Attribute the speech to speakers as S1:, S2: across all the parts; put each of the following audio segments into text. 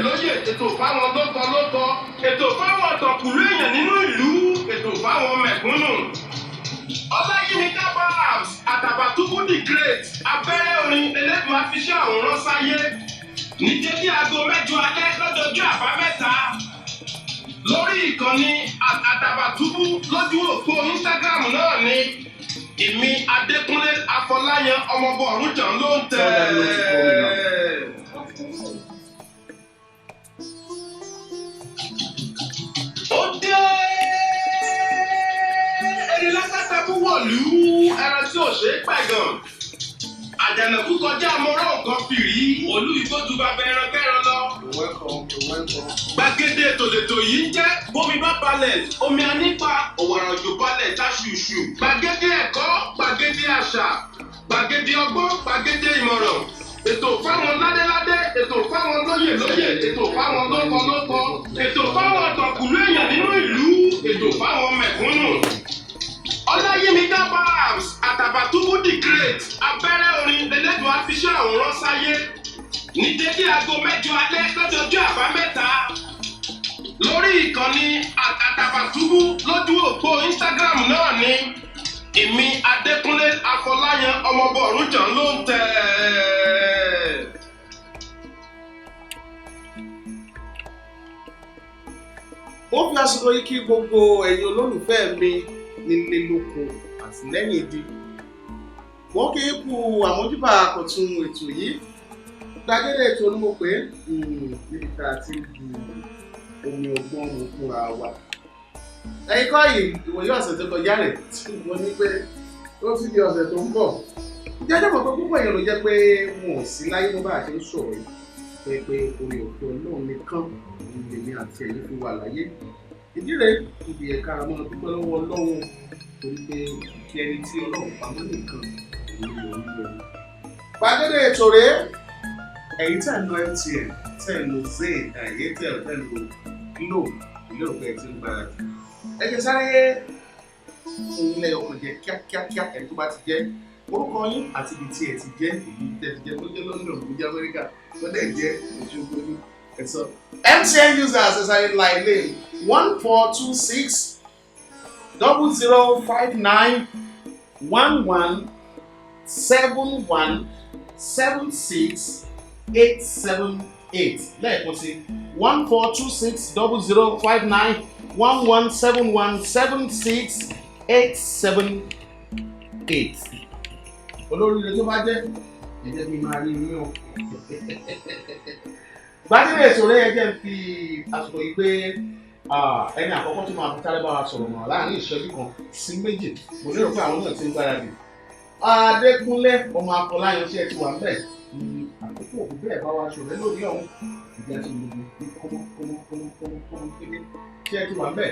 S1: lóyè lóyè, ètò fáwọn lóko lóko, ètò fáwọn ọ̀tọ̀kùlú èèyàn nínú ìlú, ètò fáwọn mẹ̀kúnnù. Ọláyímíkà Babs, Àtàbàtúbú the Great, abẹ́rẹ́ orin elédùn afiṣẹ́ àwòrán sáyé ní dédé aago 8 alẹ́ lọ́jọ́jọ́ Àbámẹ́ta lórí ìkànnì Àtàbàtúbú lójú òpó Instagram náà ni èmi Adékúnlé Afọláyan ọmọọbọ Ọ̀rúnjàn ló ń tẹ̀.
S2: Tell them not to call me now.
S1: Ó dé ẹni lákàtàkù wọ̀lú ẹran tí ò ṣeé pẹ̀gàn. Àjànàkú kọjá amọ̀rọ̀ nǹkan fìrí olú ìgbójú bàbá ẹran kẹran lọ.
S2: You're welcome. You're welcome.
S1: Gbàgede ètòlètò yìí ń jẹ́ bómi bá balẹ̀ omi anípa òwàrà òjò balẹ̀ táṣùṣù. Gbàgede ẹ̀kọ́, gbàgede àṣà, gbàgede ọgbọ́n, gbàgede ìmọ̀ràn. Ètò fáwọn ládéládé, ètò fáwọn lóyè lóyè, ètò fáwọn lóko lóko, ètò fáwọn ọ̀tọ̀kùlú èèyàn nínú ìlú, ètò fáwọn mẹ̀kúnnù. Ọláyímíkà Babs, Àtàbàtúbú the Great, abẹ́rẹ́ orin elédùn afiṣẹ́ àwòrán sáyé ní dédé aago 8 alẹ́ lọ́jọ́jọ́ Àbámẹ́ta lórí ìkànnì Àtàbàtúbú lójú òpó Instagram náà ni èmi Adékúnlé Afọláyan ọmọọbọ Ọ̀rúnjàn ló ń tẹ̀.
S2: Mo fi àsìkò yìí kí gbogbo ẹ̀yin olólùfẹ́ mi nílé lóko àti lẹ́yìn odi. Mo kì í kú àmójúbà àkọ́tún ètò yìí. Gbàgede ètò ni mo pè é, níbi tá a ti ń bu omi ọgbọ́n mu fúnra wa. Ẹ̀yin kọ́ yìí, ìwòye ọ̀sẹ̀ tó kọjá rẹ̀ tí mo ní pé ó ti di ọ̀sẹ̀ tó ń bọ̀. Ìjẹ́jọ́ mọ̀ pé púpọ̀ èèyàn ló jẹ́ pé wọn ò sí láyé mọ́ bá a ṣe ń sọ̀rọ̀ yìí. Pé orí òfin Ọlọ́run nìkan lèmi àti ẹ̀yin fi wà láyé. Ìdí rèé ibi ẹ̀ka àmọ́ dúpẹ́ lọ́wọ́ Ọlọ́run torí pé kí ẹni tí Ọlọ́run pamọ́ nìkan òun ni òun yẹ. Gbàgede ètò rèé, ẹ̀yin tẹ̀ ń lo MTN, tẹ̀ ń lo Zain, Airtel, tẹ̀ ń lo Glo, ilé òpin ẹ̀ ti ń gbáradì. Ẹ jẹ́ sáré fún ilé ọkàn jẹ kíákíákíá. Ẹni tó bá ti jẹ́, orúkọ yín àti ibi tí ẹ ti jẹ́, ìlú tẹ́ ti jẹ́, tó jẹ́ London, tó jẹ́ Amẹ́ríkà, tó dẹ̀ jẹ́ Òṣogbo ní ẹ̀sọ́. MTN users, ẹ sáré la ilé 14260059117176 878. Lẹ́ẹ̀kan sí, 14260059117176878. Olóríire tó bá jẹ́, ẹ jẹ́ kí n máa rí yín o. Gbàgede ètò rẹ̀, ẹ jẹ́ n fi àsìkò yìí pé ẹni àkọ́kọ́ tó máa fi sáré bá wa sọ̀rọ̀ mọ̀ láàrin ìṣẹ́jú kan sí méjì, mo lérò pé àwọn náà ti ń gbáradì. Adékúnlé ọmọ Afọláyan, ṣe ti wà ń bẹ̀? Àkókò òkú bẹ́ẹ̀ bá wa ṣọ̀rẹ́ lórí ọ̀hún ìjà ti gbogbo ní kọ́mọ́ kọ́mọ́ kọ́mọ́ kọ́mọ́ kọ́mọ́ kéde. Ṣe ti wà ń bẹ̀?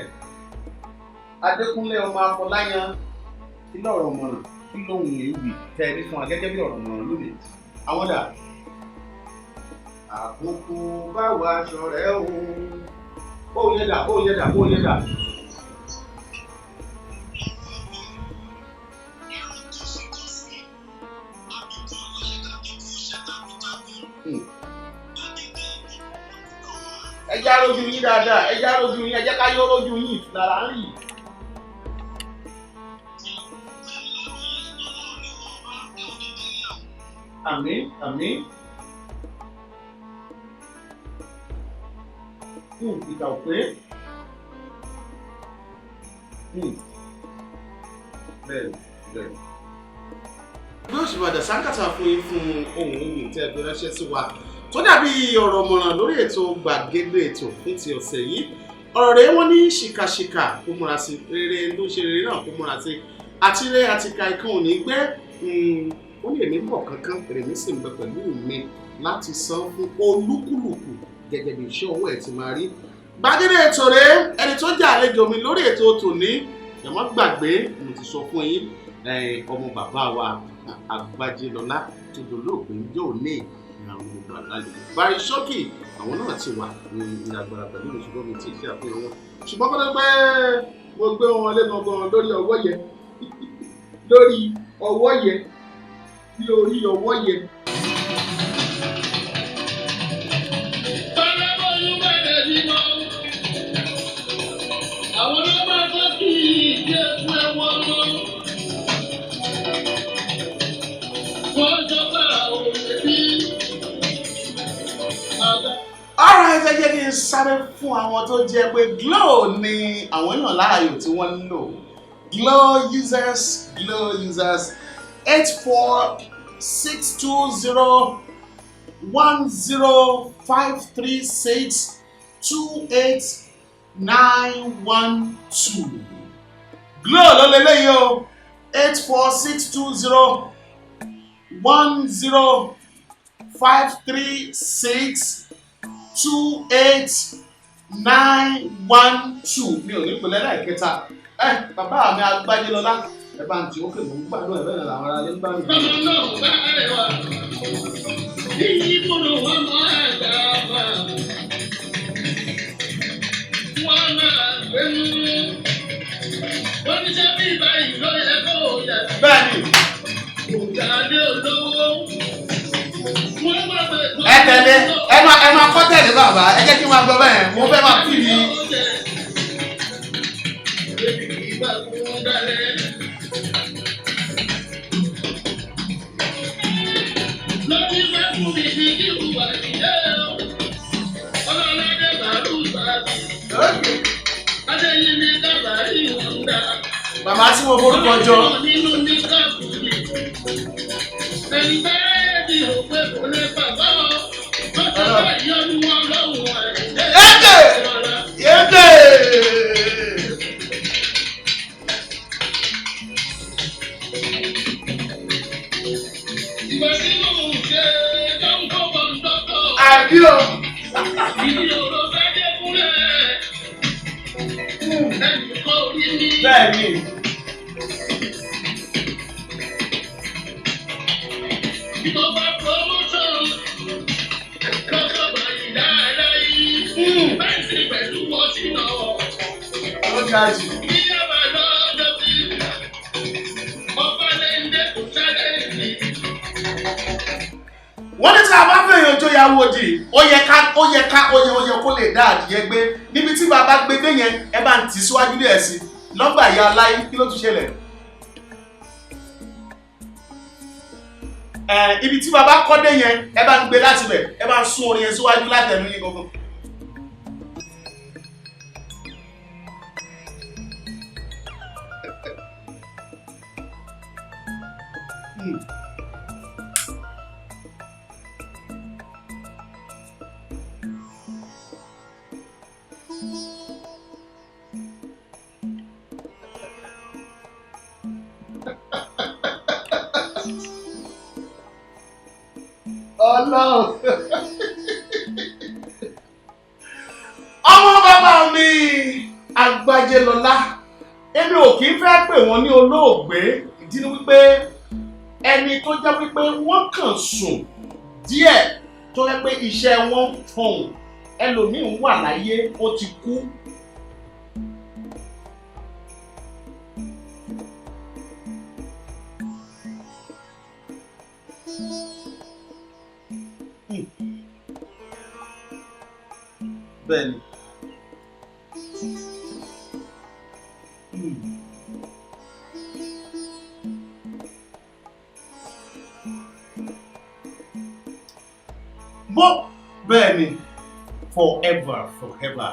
S2: Adékúnlé ọmọ Afọláyan, kí lọ̀rọ̀ mọ̀ràn, kí lóhùn ewì tẹ́ ẹ ní fún wa gẹ́gẹ́ bí ọ̀rọ̀ mọ̀ràn lónìí? Àwọn dà, àkókò bá wa ṣọ̀rẹ́ o. Ó yẹ dà, ó yẹ dà, ó yẹ dà. Ẹ já lójú yín dáadáa, ẹ já lójú yín, ẹ jẹ́ ká yọ lójú yín ìtura ń rì. Àmín, àmín. Ìkà ò pé. Bẹ́ẹ̀ bẹ́ẹ̀. Bí ó ṣe padà sáńkàtà fún yín fún ohun ohun tẹ́ ẹ fi ránṣẹ́ sí wa tó dàbí ọ̀rọ̀ mọ̀ràn lórí ètò gbàgede ètò fún ti ọ̀sẹ̀ yìí, ọ̀rọ̀ rẹ̀ wọ́n ní ṣìkàṣìkà kó múra sí rere, tó ń ṣe rere náà kó múra sí àti rere àti ka ìkan ò ní gbé. Ó ní èmi ń bọ̀ kankan, èrè sì ń bẹ pẹ̀lú mi láti san fún olúkúlùkù gẹ́gẹ́ bí iṣẹ́ ọwọ́ ẹ̀ ti máa rí. Gbàgede ètò rẹ̀, ẹni tó jẹ́ àlejò mi lórí ètò tòní, ẹ má gbàgbé mo ti sọ fún yín, ọmọ bàbá wa Àgbájélọlá tó dolóògbé ń jẹ́ òní àwọn gbogbo àlálẹ́ Barry Shokki, àwọn náà ti wà ní agbára pẹ̀lú mi, ṣùgbọ́n mi ti ṣe àfihàn wọn, ṣùgbọ́n kọ́tọ́ pé mo gbé wọn lé gangan lórí ọwọ́ yẹn, lórí ọwọ́ yẹn, ní orí ọwọ́ yẹn. kí n sáré fún àwọn tó jẹ́ pé Glo ni àwọn èèyàn láàyò tí wọ́n ń lò. Glo users, Glo users, 846201053628912. Glo ló lélẹ́yìí o, 846201053628912. Mi ò ní pèlẹ́ lẹ́ẹ̀kẹta. Ẹ bàbá mi Agbájélọlá, ẹ bá ń tí ó kè mọ́ gbàdúrà ẹ bẹ́ẹ̀ làwọn ará lé ń bá mi.
S1: Ọmọ náà bá rẹwà, iyì múlò wọn máa dà wá. Wọ́n máa gbé mú. Wọ́n ní sẹ́ bí báyìí ló yẹ kó yẹ.
S2: Bẹ́ẹ̀ni.
S1: Kò jáde olówó. Wọ́n máa gbé.
S2: Ẹ tẹ̀lé, ẹ máa kọ́ tẹ̀lé bàbá, ẹ jẹ́ kí n máa gbọ́ bẹ́ẹ̀, mo fẹ́ máa fi ni.
S1: Lórí bá fún mi ní kí wùwà ìjẹ́ o. Ọlọ́ládé bàálù bàálù. Adéyìn ní kábàárì wọn dá.
S2: Bàbá tí mo forúkọ jọ.
S1: Nínú ní káàkiri. Ẹni bẹ́ẹ̀ ni ò pé kò lè bàbá ọ. Lọ́jọ́ bá ìyọnu ọlọ́run àìdè.
S2: Yédè! Yédè!
S1: Ìgbà tí mò ń ṣe dáńkọ́ kọ̀ǹdọ́tọ̀.
S2: Àbí o.
S1: Ìdí òró fẹ́ dé fúnlẹ̀. Ẹnì kan orí mi.
S2: Bẹ́ẹ̀ni.
S1: Mo bá promotion. Lọ́jọ́ báyìí dáadáa yìí. Bẹ́ẹ̀sì pẹ̀lú wọ́sí náà.
S2: Ó ga jù.
S1: Bí a bá lọ́jọ́ sí. Ọba lẹ́ndé kò sáré sí.
S2: Wọ́n ní tí a bá fẹ́ èèyàn jó yàwó di, ó yẹ ká, ó yẹ ká, ó yẹ, ó yẹ kó lè dá adìyẹ gbé níbi tí bàbá gbé dé yẹn. Ẹ bá ń tì síwájú díẹ̀ sí lọ́gbà ìyá aláyé, kí ló tún ṣẹlẹ̀? Ẹ ibi tí bàbá kọ́ dé yẹn, ẹ bá ń gbé láti bẹ̀, ẹ bá ń sún orin yẹn síwájú látẹnu yín gangan. Ọlọ́run, ọmọ bàbá mi Agbájélọlá, èmi ò kì í fẹ́ pè wọ́n ní olóògbé. Ìdí ni wípé ẹni tó jẹ́ wípé wọ́n kàn sùn díẹ̀, tó jẹ́ pé iṣẹ́ wọn ń fọhùn, ẹlòmíín wà láyé ó ti kú. Bẹ́ẹ̀ni. Bó bẹ́ẹ̀ni, forever, forever.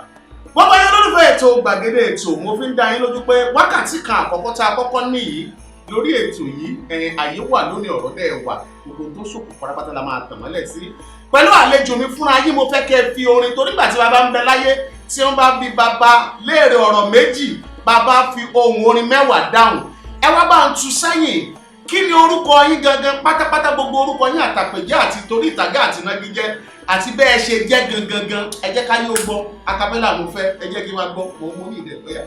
S2: Gbogbo ẹ̀yin olólùfẹ́ ètò Gbàgede Ètò, mo fi ń dá yín lójú pé wákàtí kan àkọ́kọ́ tá a kọ́kọ́ níyìí lórí ètò yìí, ẹ̀yin àyè wà lónìí, ọ̀rọ̀ dẹ̀ wà, gbogbo tó ṣòkò pátápátá la máa tàn mọ́lẹ̀ sí pẹ̀lú àlejò mi fúnra yín. Mo fẹ́ kẹ́ ẹ fi orin torí gbà tí bàbá ń bẹ láyé, tí wọ́n bá bi bàbá léèrè ọ̀rọ̀ méjì, bàbá fi ohùn orin 10 dáhùn. Ẹ wá bá ń tu sẹ́yìn, kí ni orúkọ yín gangan pátápátá, gbogbo orúkọ yín àtàpèjẹ́ àti torí ìtàgé àti inágíjẹ́ àti bẹ́ẹ̀ ṣe jẹ́ gangan gan, ẹ jẹ́ ká yóò gbọ́. Acapella mo fẹ́, ẹ jẹ́ kí n máa gbọ́, mo mú ní ìdẹ̀ bóyá.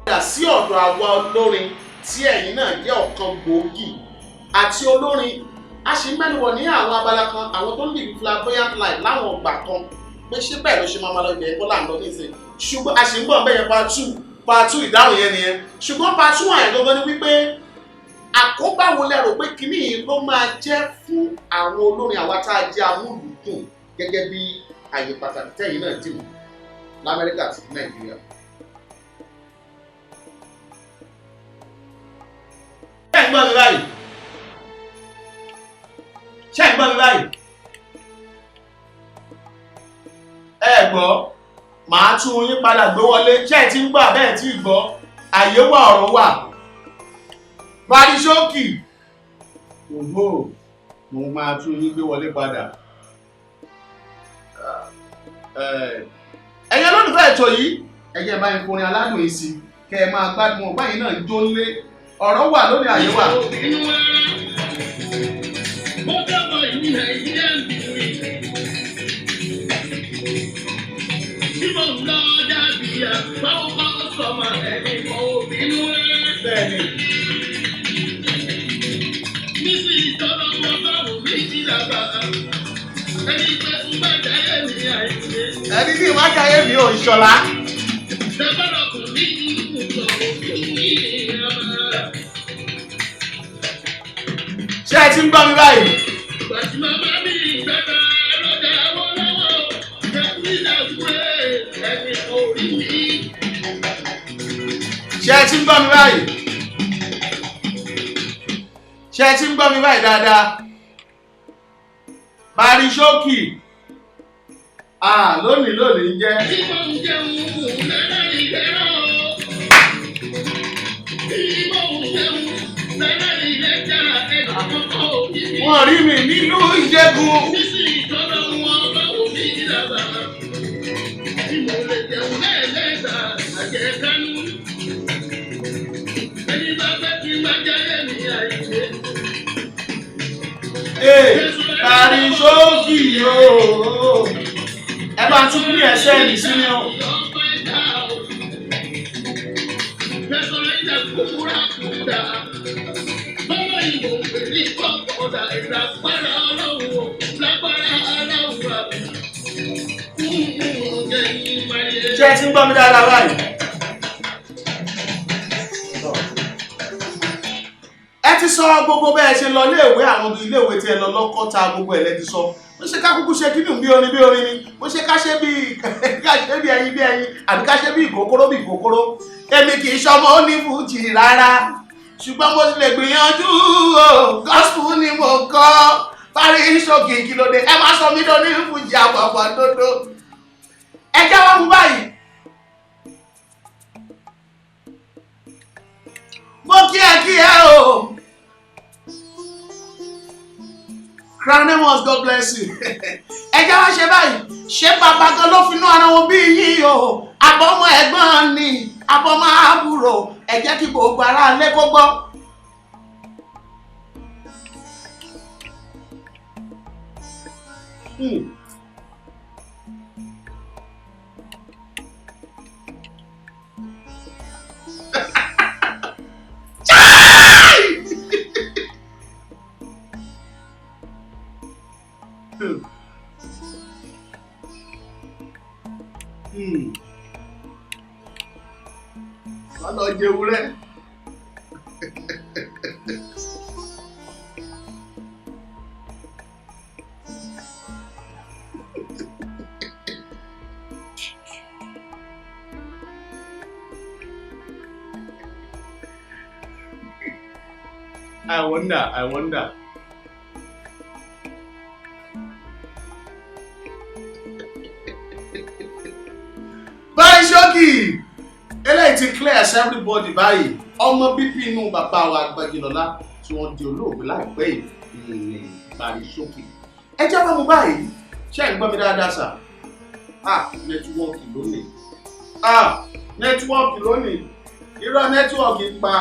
S2: Padà sí ọ̀dọ̀ àwa olórin tí ẹ̀yin náà jẹ́ ọ̀kan gbòógì àti olórin, a sì ń mẹ́nu wọ̀ ní àwọn abala kan, àwọn tó ń live flamboyant life láwọn ọgbà kan, pé ṣé bẹ́ẹ̀ ló ṣe máa lọ ibẹ̀ kó là ń lọ nísìnyí, ṣùgbọ́n a sì ń bọ̀ bẹ́ẹ̀ yẹn. Part two, part two ìdáhùn yẹn nìyẹn. Ṣùgbọ́n part two àyẹ̀ gangan ni wípé àkóbá wo lẹ rò pé kíní yìí ló máa jẹ́ fún àwọn olórin àwa tá a jẹ́ amúlùúdùn, gẹ́gẹ́ bí àyè pàtàkì tẹ́yìn náà dì mú l'Amẹ́ríkà àti Nàìjíríà? Ẹ ń gbọ́ mi báyìí? Ẹ gbọ́ mi báyìí? Ẹ gbọ́, màá tún yín padà gbé wọlé. Ṣé ẹ ti ń gbọ́ àbẹ́ ẹ̀ tí ì gbọ́? Àyè wà, ọ̀rọ̀ wà. Barisókì ògbó, mo máa tún yín gbé wọlé padà. Ẹ̀yin olólùfẹ́ ètò yìí, ẹ jẹ́ báyìí forin aládùn yìí sí kẹ́ ẹ máa gbádùn ọgbà yìí náà jó ńlé. Ọ̀rọ̀ wà lónìí, àyè wà.
S1: Mo dábàá ìlú Nàìjíríà ń bì mí. Bí mo ń lọ dàbí àbáwọ̀ bá sọ̀mà ẹni kò bínú rẹ̀.
S2: Bẹ́ẹ̀ni.
S1: Nísìnyí tọ́lọ́ wọn bá wò mí sí dàgbà. Ẹni pẹ́ fún bàjẹ́ mi àìsè.
S2: Ẹni tí ìwádìí ayé mi ò ń ṣọlá.
S1: Dàbọ̀dọ̀ kò ní ìlú sọ̀rọ̀ fún ìyàmà.
S2: Ṣé ẹ ti ń gbọ́ mi báyìí?
S1: Gbàtí màmá mi gbàgbà lọ́jà wọ́lọ́wọ́, jẹ́kúrìdà kúrẹ́ ẹni kò rí mi.
S2: Ṣé ẹ ti ń gbọ́ mi báyìí? Ṣé ẹ ti ń gbọ́ mi báyìí dáadáa? Barisókì, ah, lónìí lónìí ń jẹ́.
S1: Tí mo ń jẹun lára ìlera o. Tí mo ń jẹun lára ìlẹ́jà ẹnì kọ́kọ́ òbí mi.
S2: Wọ́n rí mi nílùú Ìjẹ̀bú.
S1: Nísìnyí tọ́lọ́ wọn bá wò mí dàgbà. Tí mo lè jẹun lẹ́ẹ̀mẹ́ta àjẹkánú. Ẹni bá fẹ́ kí n má jáde ní àìsè.
S2: Ee, Barisókì ooo. Ẹ bá tún bí ẹsẹ̀ mi sí ni o. Ṣé ẹ ti ń gbọ́ mi dáadáa báyìí? Ẹ ti sọ gbogbo bẹ́ẹ̀ ṣe lọ iléèwé, àwọn iléèwé tí ẹ lọ lọ́kọ́ta, gbogbo ẹ̀ lẹ ti sọ. Bó ṣe ká kúkú ṣe kínú bí orin bí orin ni, bó ṣe ká ṣe bí ká ṣe bí ẹyin bí ẹyin, àbí ká ṣe bí ìkókóró bí ìkókóró. Èmi kì í ṣọmọ onífújì rárá, ṣùgbọ́n mo lè gbìyànjú o. Gospel ni mo kọ́. Barisókì, kí ló dé? Ẹ má sọ mí lọ ní fújì àpapọ̀ dodo. Ẹ jáwọ́ mú báyìí. Mo kí ẹ kí ẹ o. Crown Amos, God bless you. Ẹ jẹ́ wá ṣe báyìí. Ṣé bàbá gan ló finú ara wọn bí yín o? Àbọ̀mọ ẹ̀gbọ́n ni, àbọ̀mọ àbúrò. Ẹ jẹ́ kí gbogbo ará ilé kó gbọ́. Chai! Wọ́n lọ jẹ ewúrẹ́. I wonder, I wonder. Báyìí, eléyìí ti clear sí everybody báyìí. Ọmọ bíbí inú bàbá wa Gbágilọ́lá tí wọ́n di olóògbé láìpẹ́ yìí ní Bàríṣókì. Ẹ jẹ́ bá mu báyìí. Ṣé ẹ̀ ń gbọ́ mi dáadáa sà? Ah, network lónìí. Ah, network lónìí. Irọ́ network pa.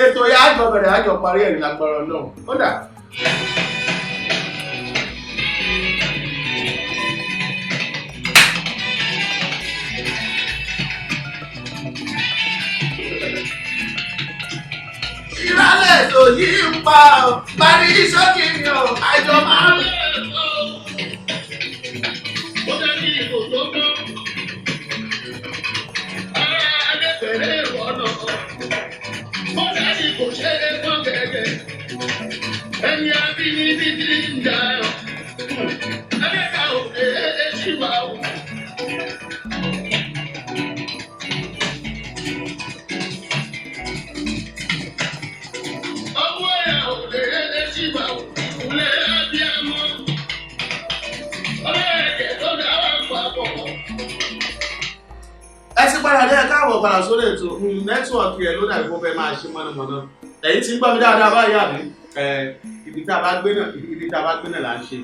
S2: Ètò yà àjọ bẹ̀rẹ̀ àjọ parí ẹ̀rí lágbára Ọlọ́run. Ó dà. Ìrálẹ̀ tó yí ń pa ọ́, Bàríṣókì ni ọ́, àjọ máa ń.
S1: Ó dání ìbò tó kọ́. Ara Adépẹ̀lẹ́ ìwọ̀nà. Ó dání kò ṣe é kọ́ gẹ́gẹ́. Ẹni abínibí ti ń jà ọ́. Ẹlẹ́ka òkè é ṣì wà ó. Ọwọ́ ẹ̀ òkè é ṣì wà ó. Ìkúnlẹ̀ abiyamọ.
S2: Padà dé, ẹ káàbọ̀ padà sórí ètò. Network ẹ̀ ló dàbí kó fẹ́ máa ṣe mọ̀nàmọ́ná. Ẹ̀yin tí ń gbọ́ mi dáadáa báyìí, àbí? Ibi tá a bá gbé náà, ibi tá a bá gbé náà là ń ṣe.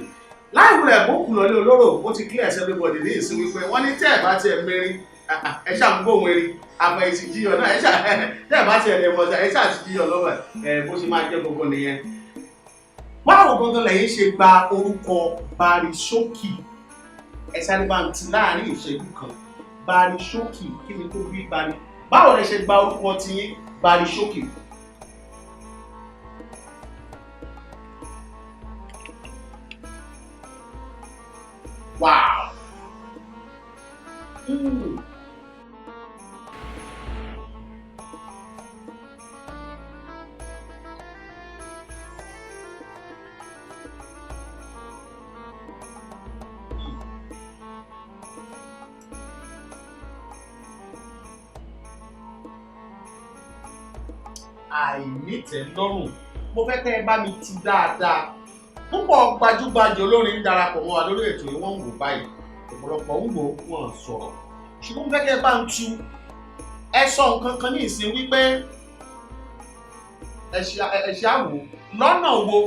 S2: Láì wulẹ̀ bókù lọ́lé olóró, ó ti clear everybody ní ìsìn wípé wọ́n ní tẹ́ ẹ̀ bá tiẹ̀ mẹ́rin, ẹ ṣáà ń gbóhùn erin àfẹ̀yìntì jíyọ̀ náà, ẹ ṣáà tẹ́ ẹ̀ bá tiẹ̀ lè mọ̀, ẹ ṣáà ti jíyọ̀ lọ́wọ́ ẹ̀, bó ṣe máa jẹ́ gbogbo nìyẹn. Báwo gangan lẹ̀yin ṣe gba orúkọ Barryshowkey? Ẹ sáré bá ń tu láàrin ìṣẹ́jú kan. Barryshowkey, kí ni tó bí Barry? Báwo lẹ ṣe gba orúkọ tiyín, Barryshowkey? Wow. Àìnítẹ̀lọ́rùn, mo fẹ́ kẹ́ ẹ bá mi tu dáadáa. Púpọ̀ gbajúgbajà olórin ń darapọ̀ mọ́ wa lórí ètò yìí, wọ́n ń wò báyìí, ọ̀pọ̀lọpọ̀ ń wò, wọ́n sọ̀rọ̀, ṣùgbọ́n mo fẹ́ kẹ́ ẹ bá ń tu. Ẹ sọ nǹkan kan ní ìsìn wípé ẹ ṣe àwò lọ́nà wo.